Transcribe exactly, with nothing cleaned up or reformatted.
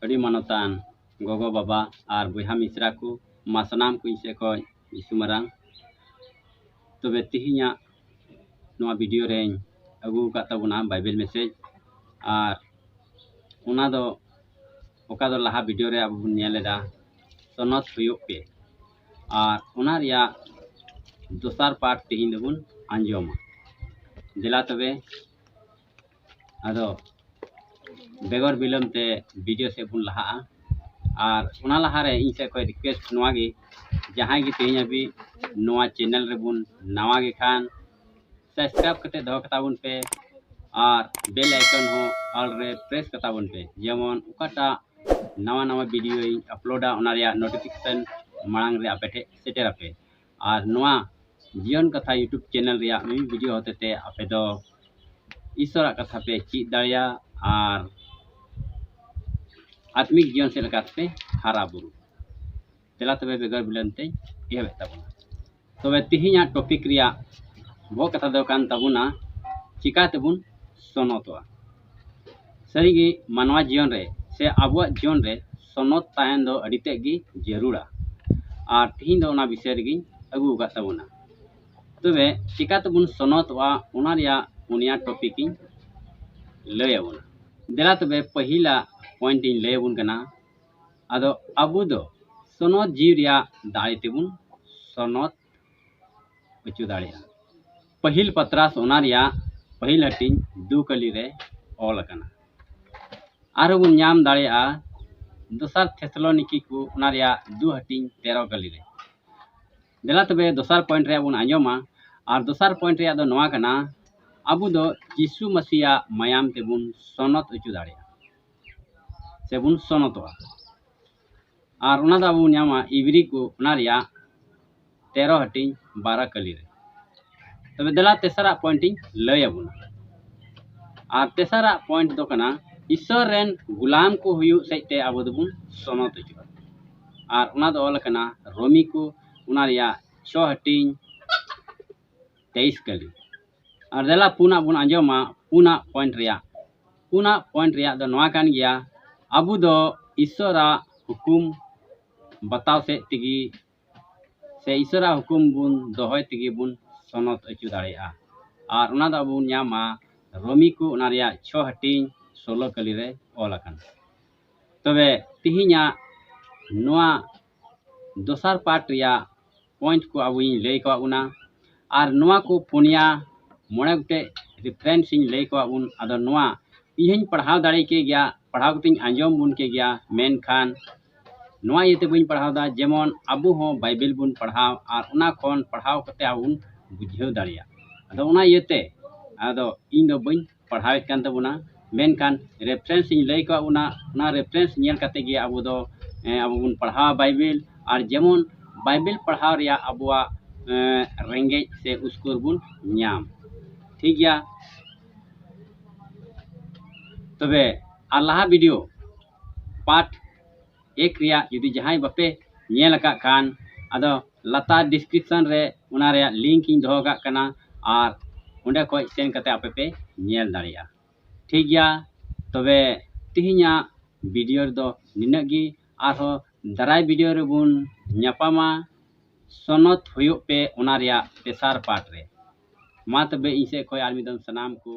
ᱟᱹᱰᱤ ᱢᱟᱱᱚᱛᱟᱱ ᱜᱚᱜᱚ ᱵᱟᱵᱟ ᱟᱨ ᱵᱚᱭᱦᱟ ᱢᱤᱥᱨᱟ ᱠᱚ, ᱢᱟ ᱥᱟᱱᱟᱢ ᱠᱚ ᱤᱧ ᱥᱮᱫ ᱠᱷᱚᱱ ᱤᱥᱩ ᱢᱟᱨᱟᱝ᱾ ᱛᱚᱵᱮ ᱛᱮᱦᱮᱧᱟᱜ ᱱᱚᱣᱟ ᱵᱷᱤᱰᱤᱭᱳ ᱨᱮᱧ ᱟᱹᱜᱩ ᱟᱠᱟᱫ ᱛᱟᱵᱚᱱᱟ ᱵᱟᱭᱵᱮᱞ ᱢᱮᱥᱮᱡᱽ, ᱟᱨ ᱚᱱᱟ ᱫᱚ ᱚᱠᱟ ᱫᱚ ᱞᱟᱦᱟ ᱵᱷᱤᱰᱤᱭᱳ ᱨᱮ ᱟᱵᱚ ᱵᱚᱱ ᱧᱮᱞ ᱞᱮᱫᱟ, ᱥᱚᱱᱚᱛ ᱦᱩᱭᱩᱜ ᱯᱮ, ᱟᱨ ᱚᱱᱟ ᱨᱮᱭᱟᱜ ᱫᱚᱥᱟᱨ ᱯᱟᱨᱴ ᱛᱮᱦᱮᱧ ᱫᱚᱵᱚᱱ ᱟᱸᱡᱚᱢᱟ᱾ ᱫᱮᱞᱟ ᱛᱚᱵᱮ ᱟᱫᱚ ᱵᱮᱜᱚᱨ ᱵᱤᱞᱚᱢ ᱛᱮ ᱵᱷᱤᱰᱤᱭᱳ ᱥᱮᱫ ᱵᱚᱱ ᱞᱟᱦᱟᱜᱼᱟ᱾ ᱟᱨ ᱚᱱᱟ ᱞᱟᱦᱟᱨᱮ ᱤᱧ ᱥᱮᱫ ᱠᱷᱚᱱ ᱨᱤᱠᱩᱭᱮᱥᱴ ᱱᱚᱣᱟ ᱜᱮ, ᱡᱟᱦᱟᱸᱭ ᱜᱮ ᱛᱮᱦᱮᱧ ᱦᱟᱹᱵᱤᱡ ᱱᱚᱣᱟ ᱪᱮᱱᱮᱞ ᱨᱮᱵᱚᱱ ᱱᱟᱣᱟ ᱜᱮ ᱠᱷᱟᱱ, ᱥᱟᱵᱥᱠᱨᱟᱭᱤᱵ ᱠᱟᱛᱮ ᱫᱚᱦᱚ ᱠᱟᱛᱟ ᱵᱚᱱ ᱯᱮ, ᱟᱨ ᱵᱮᱞ ᱟᱭᱠᱚᱱ ᱦᱚᱸ ᱚᱞ ᱨᱮ ᱯᱨᱮᱥ ᱠᱟᱛᱟ ᱵᱚᱱ ᱯᱮ, ᱡᱮᱢᱚᱱ ᱚᱠᱟᱴᱟᱜ ᱱᱟᱣᱟ ᱱᱟᱣᱟ ᱵᱷᱤᱰᱤᱭᱳᱧ ᱟᱯᱞᱳᱰᱟ, ᱚᱱᱟ ᱨᱮᱭᱟᱜ ᱱᱳᱴᱤᱯᱷᱤᱠᱮᱥᱚᱱ ᱢᱟᱲᱟᱝ ᱨᱮ ᱟᱯᱮ ᱴᱷᱮᱱ ᱥᱮᱴᱮᱨ ᱟᱯᱮ᱾ ᱟᱨ ᱱᱚᱣᱟ ᱡᱤᱭᱚᱱ ᱠᱟᱛᱷᱟ ᱭᱩᱴᱩᱵᱽ ᱪᱮᱱᱮᱞ ᱨᱮᱭᱟᱜ ᱢᱤᱢᱤᱫ ᱵᱷᱤᱰᱤᱭᱳ ᱦᱚᱛᱮᱛᱮ ᱟᱯᱮ ᱫᱚ ᱤᱥᱚᱨᱟᱜ ᱠᱟᱛᱷᱟ ᱯᱮ ᱪᱮᱫ ᱫᱟᱲᱮᱭᱟᱜᱼᱟ ᱟᱨ ᱟᱛᱢᱤᱠ ᱡᱤᱭᱚᱱ ᱥᱮᱫ ᱞᱮᱠᱟᱛᱮ ᱦᱟᱨᱟ ᱵᱩᱨᱩ᱾ ᱫᱮᱞᱟ ᱛᱚᱵᱮ ᱵᱮᱜᱚᱨ ᱵᱤᱞᱚᱢ ᱛᱮᱧ ᱮᱦᱚᱵᱮᱫ ᱛᱟᱵᱚᱱᱟ᱾ ᱛᱚᱵᱮ ᱛᱮᱦᱮᱧᱟᱜ ᱴᱚᱯᱤᱠ ᱨᱮᱭᱟᱜ ᱵᱚᱦᱚᱜ ᱠᱟᱛᱷᱟ ᱫᱚ ᱠᱟᱱ ᱛᱟᱵᱚᱱᱟ, ᱪᱤᱠᱟ ᱛᱮᱵᱚᱱ ᱥᱚᱱᱚᱛᱚᱜᱼᱟ᱾ ᱥᱟᱹᱨᱤᱜᱮ ᱢᱟᱱᱣᱟ ᱡᱤᱭᱚᱱ ᱨᱮ ᱥᱮ ᱟᱵᱚᱣᱟᱜ ᱡᱤᱭᱚᱱ ᱨᱮ ᱥᱚᱱᱚᱛ ᱛᱟᱦᱮᱱ ᱫᱚ ᱟᱹᱰᱤ ᱛᱮᱫ ᱜᱮ ᱡᱟᱹᱨᱩᱲᱟ᱾ ᱟᱨ ᱛᱮᱦᱮᱧ ᱫᱚ ᱚᱱᱟ ᱵᱤᱥᱚᱭ ᱨᱮᱜᱮᱧ ᱟᱹᱜᱩ ᱟᱠᱟᱫ ᱛᱟᱵᱚᱱᱟ᱾ ᱛᱚᱵᱮ ᱪᱤᱠᱟ ᱛᱮᱵᱚᱱ ᱥᱚᱱᱚᱛᱚᱜᱼᱟ, ᱚᱱᱟ ᱨᱮᱭᱟᱜ ᱯᱩᱱᱭᱟ ᱴᱚᱯᱤᱠ ᱤᱧ ᱞᱟᱹᱭ ᱟᱵᱚᱱᱟ᱾ ᱫᱮᱞᱟ ᱛᱚᱵᱮ ᱯᱟᱹᱦᱤᱞᱟᱜ ᱯᱚᱭᱮᱱᱴ ᱤᱧ ᱞᱟᱹᱭ ᱟᱵᱚᱱ ᱠᱟᱱᱟ᱾ ᱟᱫᱚ ᱟᱵᱚ ᱫᱚ ᱥᱚᱱᱚᱛ ᱡᱤᱣᱤ ᱨᱮᱭᱟᱜ ᱫᱟᱲᱮ ᱛᱮᱵᱚᱱ ᱥᱚᱱᱚᱛ ᱦᱚᱪᱚ ᱫᱟᱲᱮᱭᱟᱜᱼᱟ᱾ ᱯᱟᱹᱦᱤᱞ ᱯᱟᱛᱨᱟᱥ ᱚᱱᱟ ᱨᱮᱭᱟᱜ ᱯᱟᱹᱦᱤᱞ ᱦᱟᱹᱴᱤᱧ ᱫᱩ ᱠᱟᱹᱞᱤ ᱨᱮ ᱚᱞ ᱟᱠᱟᱱᱟ᱾ ᱟᱨᱦᱚᱸ ᱵᱚᱱ ᱧᱟᱢ ᱫᱟᱲᱮᱭᱟᱜᱼᱟ ᱫᱚᱥᱟᱨ ᱛᱷᱮᱥᱟᱞᱳᱱᱤᱠᱤ ᱠᱚ ᱚᱱᱟ ᱨᱮᱭᱟᱜ ᱫᱩ ᱦᱟᱹᱴᱤᱧ ᱛᱮᱨᱚ ᱠᱟᱹᱞᱤ ᱨᱮ᱾ ᱫᱮᱞᱟ ᱛᱚᱵᱮ ᱫᱚᱥᱟᱨ ᱯᱚᱭᱮᱱᱴ ᱨᱮᱭᱟᱜ ᱵᱚᱱ ᱟᱸᱡᱚᱢᱟ᱾ ᱟᱨ ᱫᱚᱥᱟᱨ ᱯᱚᱭᱮᱱᱴ ᱨᱮᱭᱟᱜ ᱫᱚ ᱱᱚᱣᱟ ᱠᱟᱱᱟ, ᱟᱵᱚ ᱫᱚ ᱡᱤᱥᱩ ᱢᱟᱹᱥᱤᱭᱟᱜ ᱢᱟᱭᱟᱢ ᱛᱮᱵᱚᱱ ᱥᱚᱱᱚᱛ ᱦᱚᱪᱚ ᱫᱟᱲᱮᱭᱟᱜᱼᱟ ᱥᱮᱵᱚᱱ ᱥᱚᱱᱚᱛᱚᱜᱼᱟ᱾ ᱟᱨ ᱚᱱᱟ ᱫᱚ ᱟᱵᱚ ᱵᱚᱱ ᱧᱟᱢᱟ ᱤᱵᱨᱤ ᱠᱚ ᱚᱱᱟ ᱨᱮᱭᱟᱜ ᱛᱮᱨᱚ ᱦᱟᱹᱴᱤᱧ ᱵᱟᱨᱚ ᱠᱟᱹᱞᱤ ᱨᱮ᱾ ᱛᱚᱵᱮ ᱫᱮᱞᱟ ᱛᱮᱥᱟᱨᱟᱜ ᱯᱚᱭᱮᱱᱴ ᱤᱧ ᱞᱟᱹᱭ ᱟᱵᱚᱱᱟ᱾ ᱟᱨ ᱛᱮᱥᱟᱨᱟᱜ ᱯᱚᱭᱮᱱᱴ ᱫᱚ ᱠᱟᱱᱟ, ᱤᱥᱥᱚᱨ ᱨᱮᱱ ᱜᱩᱞᱟᱢ ᱠᱚ ᱦᱩᱭᱩᱜ ᱥᱮᱫ ᱛᱮ ᱟᱵᱚ ᱫᱚᱵᱚᱱ ᱥᱚᱱᱚᱛ ᱦᱚᱪᱚᱜᱼᱟ᱾ ᱟᱨ ᱚᱱᱟ ᱫᱚ ᱚᱞ ᱟᱠᱟᱱᱟ ᱨᱳᱢᱤ ᱠᱚ ᱚᱱᱟ ᱨᱮᱭᱟᱜ ᱪᱷᱚ ᱦᱟᱹᱴᱤᱧ ᱛᱮᱭᱤᱥ ᱠᱟᱹᱞᱤ᱾ ᱟᱨ ᱫᱮᱞᱟ ᱯᱩᱱᱟᱜ ᱵᱚᱱ ᱟᱸᱡᱚᱢᱟ, ᱯᱩᱱᱟᱜ ᱯᱚᱭᱮᱱᱴ ᱨᱮᱭᱟᱜ, ᱯᱩᱱᱟᱜ ᱯᱚᱭᱮᱱᱴ ᱨᱮᱭᱟᱜ ᱫᱚ ᱱᱚᱣᱟ ᱠᱟᱱ ᱜᱮᱭᱟ, ᱟᱵᱚ ᱫᱚ ᱤᱥᱥᱚᱨᱟᱜ ᱦᱩᱠᱩᱢ ᱵᱟᱛᱟᱣ ᱥᱮᱫ ᱛᱮᱜᱮ ᱥᱮ ᱤᱥᱥᱚᱨᱟᱜ ᱦᱩᱠᱩᱢ ᱵᱚᱱ ᱫᱚᱦᱚᱭ ᱛᱮᱜᱮ ᱵᱚᱱ ᱥᱚᱱᱚᱛ ᱟᱹᱪᱩ ᱫᱟᱲᱮᱭᱟᱜᱼᱟ᱾ ᱟᱨ ᱚᱱᱟ ᱫᱚ ᱟᱵᱚ ᱵᱚᱱ ᱧᱟᱢᱟ ᱨᱳᱢᱤ ᱠᱚ ᱚᱱᱟ ᱨᱮᱭᱟᱜ ᱪᱷᱚ ᱦᱟᱹᱴᱤᱧ ᱥᱳᱞᱳ ᱠᱟᱹᱞᱤ ᱨᱮ ᱚᱞ ᱟᱠᱟᱱᱟ᱾ ᱛᱚᱵᱮ ᱛᱮᱦᱮᱧᱟᱜ ᱱᱚᱣᱟ ᱫᱚᱥᱟᱨ ᱯᱟᱨᱴ ᱨᱮᱭᱟᱜ ᱯᱚᱭᱮᱱᱴ ᱠᱚ ᱟᱵᱚᱧ ᱞᱟᱹᱭ ᱠᱟᱣᱟᱫ ᱵᱚᱱᱟ᱾ ᱟᱨ ᱱᱚᱣᱟ ᱠᱚ ᱯᱩᱱᱭᱟ ᱢᱚᱬᱮ ᱜᱚᱴᱮᱡ ᱨᱮᱯᱷᱟᱨᱮᱱᱥ ᱤᱧ ᱞᱟᱹᱭ ᱠᱟᱣᱟᱫ ᱵᱚᱱ᱾ ᱟᱫᱚ ᱱᱚᱣᱟ ᱤᱧ ᱦᱚᱧ ᱯᱟᱲᱦᱟᱣ ᱫᱟᱲᱮ ᱠᱮ ᱜᱮᱭᱟ, ᱯᱟᱲᱦᱟᱣ ᱠᱟᱛᱮᱧ ᱟᱸᱡᱚᱢ ᱵᱚᱱ ᱠᱮ ᱜᱮᱭᱟ, ᱢᱮᱱᱠᱷᱟᱱ ᱱᱚᱣᱟ ᱤᱭᱟᱹᱛᱮ ᱵᱟᱹᱧ ᱯᱟᱲᱦᱟᱣ ᱫᱟ, ᱡᱮᱢᱚᱱ ᱟᱵᱚ ᱦᱚᱸ ᱵᱟᱭᱵᱮᱞ ᱵᱚᱱ ᱯᱟᱲᱦᱟᱣ ᱟᱨ ᱚᱱᱟ ᱠᱷᱚᱱ ᱯᱟᱲᱦᱟᱣ ᱠᱟᱛᱮ ᱟᱵᱚ ᱵᱚᱱ ᱵᱩᱡᱷᱟᱹᱣ ᱫᱟᱲᱮᱭᱟᱜ᱾ ᱟᱫᱚ ᱚᱱᱟ ᱤᱭᱟᱹᱛᱮ ᱟᱫᱚ ᱤᱧ ᱫᱚ ᱵᱟᱹᱧ ᱯᱟᱲᱦᱟᱣᱮᱫ ᱠᱟᱱ ᱛᱟᱵᱚᱱᱟ, ᱢᱮᱱᱠᱷᱟᱱ ᱨᱮᱯᱷᱟᱨᱮᱱᱥ ᱤᱧ ᱞᱟᱹᱭ ᱠᱟᱜ ᱵᱚᱱᱟ, ᱚᱱᱟ ᱨᱮᱯᱷᱟᱨᱮᱱᱥ ᱧᱮᱞ ᱠᱟᱛᱮ ᱜᱮ ᱟᱵᱚ ᱫᱚ ᱮ, ᱟᱵᱚ ᱵᱚᱱ ᱯᱟᱲᱦᱟᱣᱟ ᱵᱟᱭᱵᱮᱞ᱾ ᱟᱨ ᱡᱮᱢᱚᱱ ᱵᱟᱭᱵᱮᱞ ᱯᱟᱲᱦᱟᱣ ᱨᱮᱭᱟᱜ ᱟᱵᱚᱣᱟᱜ ᱮ, ᱨᱮᱸᱜᱮᱡ ᱥᱮ ᱩᱥᱠᱩᱨ ᱵᱚᱱ ᱧᱟᱢ᱾ ᱴᱷᱤᱠ ᱜᱮᱭᱟ, ᱛᱚᱵᱮ ᱟᱨ ᱞᱟᱦᱟ ᱵᱷᱤᱰᱤᱭᱳ ᱯᱟᱨᱴ ᱮᱠ ᱨᱮᱭᱟᱜ ᱡᱩᱫᱤ ᱡᱟᱦᱟᱸᱭ ᱵᱟᱯᱮ ᱧᱮᱞ ᱟᱠᱟᱫ ᱠᱷᱟᱱ, ᱟᱫᱚ ᱞᱟᱛᱟᱨ ᱰᱤᱥᱠᱨᱤᱯᱥᱚᱱ ᱨᱮ ᱚᱱᱟ ᱨᱮᱭᱟᱜ ᱞᱤᱝᱠ ᱤᱧ ᱫᱚᱦᱚ ᱠᱟᱜ ᱠᱟᱱᱟ, ᱟᱨ ᱚᱸᱰᱮ ᱠᱷᱚᱱ ᱥᱮᱱ ᱠᱟᱛᱮ ᱟᱯᱮ ᱯᱮ ᱧᱮᱞ ᱫᱟᱲᱮᱭᱟᱜᱼᱟ᱾ ᱴᱷᱤᱠ ᱜᱮᱭᱟ, ᱛᱚᱵᱮ ᱛᱮᱦᱮᱧᱟᱜ ᱵᱷᱤᱰᱤᱭᱳ ᱨᱮᱫᱚ ᱱᱤᱱᱟᱹᱜ ᱜᱮ᱾ ᱟᱨᱦᱚᱸ ᱫᱟᱨᱟᱭ ᱵᱷᱤᱰᱤᱭᱳ ᱨᱮᱵᱚᱱ ᱧᱟᱯᱟᱢᱟ ᱥᱚᱱᱚᱛ ᱦᱩᱭᱩᱜ ᱯᱮ ᱚᱱᱟ ᱨᱮᱭᱟᱜ ᱛᱮᱥᱟᱨ ᱯᱟᱨᱴ ᱨᱮ᱾ ᱢᱟ ᱛᱚᱵᱮ ᱤᱧ ᱥᱮᱫ ᱠᱷᱚᱱ ᱟᱨ ᱢᱤᱫ ᱫᱚᱢ ᱥᱟᱱᱟᱢ ᱠᱚ